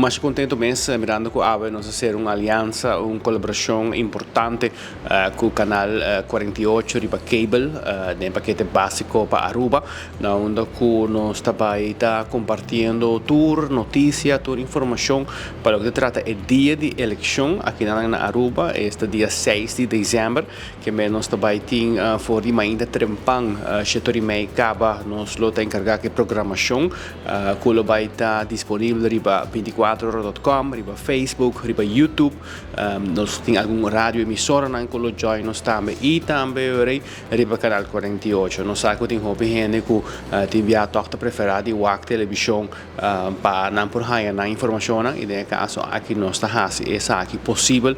Masha contento mes, mirando cu awe nos a cera un aliansa, un colaboracion importante cu Canal 48 riba cable den pakete basico pa Aruba, na unda cu nos ta bay ta compartiendo tur noticia, tur informacion pa loke ta trata e dia di eleccion aki na Aruba, esta dia 6 di december. Ke men nos ta bai tin for di mainta trempan 7:30 kaba nos lo ta enkargá ku e programashon ku lo bai ta disponibel riba 24ora.com, riba Facebook, riba YouTube. Nos tin algun radio emisoranan ku lo join nos tambe i tambe riba Kanal 48. Nos sa ku tin hopi hende ku tin bia tòg ta preferá di wak televishon pa nan por haña nan informashonnan i den e kaso aki nos ta hasi esaki posibel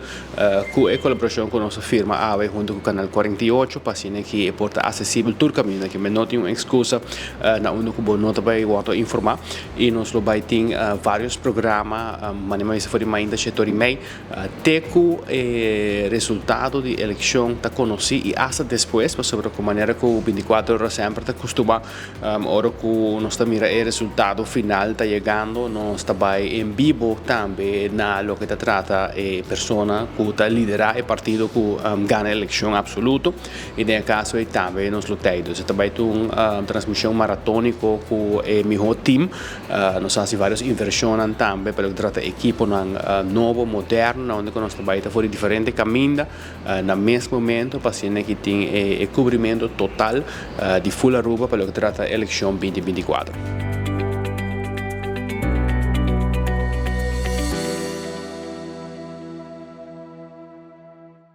ku e kolaborashon ku nos a firma awe huntu ku Kanal 48 pa asina ki e por ta asesibel tur kaminda ki no tin un ekskusa na unda ku bo no ta bai wòrdu informá i nos lo bai tin vários programa manera mi a bisa for di mainta 7:30 te ku e resultado di elekshon ta konosí i asta despues pasobra ku manera ku 24 ora semper ta kustumá. Ora ku nos ta mira e resultado final ta yegando, nos ta bai en bibo tambe na loke ta trata e persona ku ta liderá e partido ku gana elekshon apsoluto i den e kaso ei tambe nos lo tei. Dus e ta bai ta un transmishon maratóniko ku e mihó tim. Nos a hasi vários invershonnan tambe pa loke ta trata ekiponan nobo, moderno, na unda ku nos ta bai ta for di diferente kaminda. Na mes momento pa asina ki tin e cubrimiento total di full Aruba pa loke trata eleccion 2024.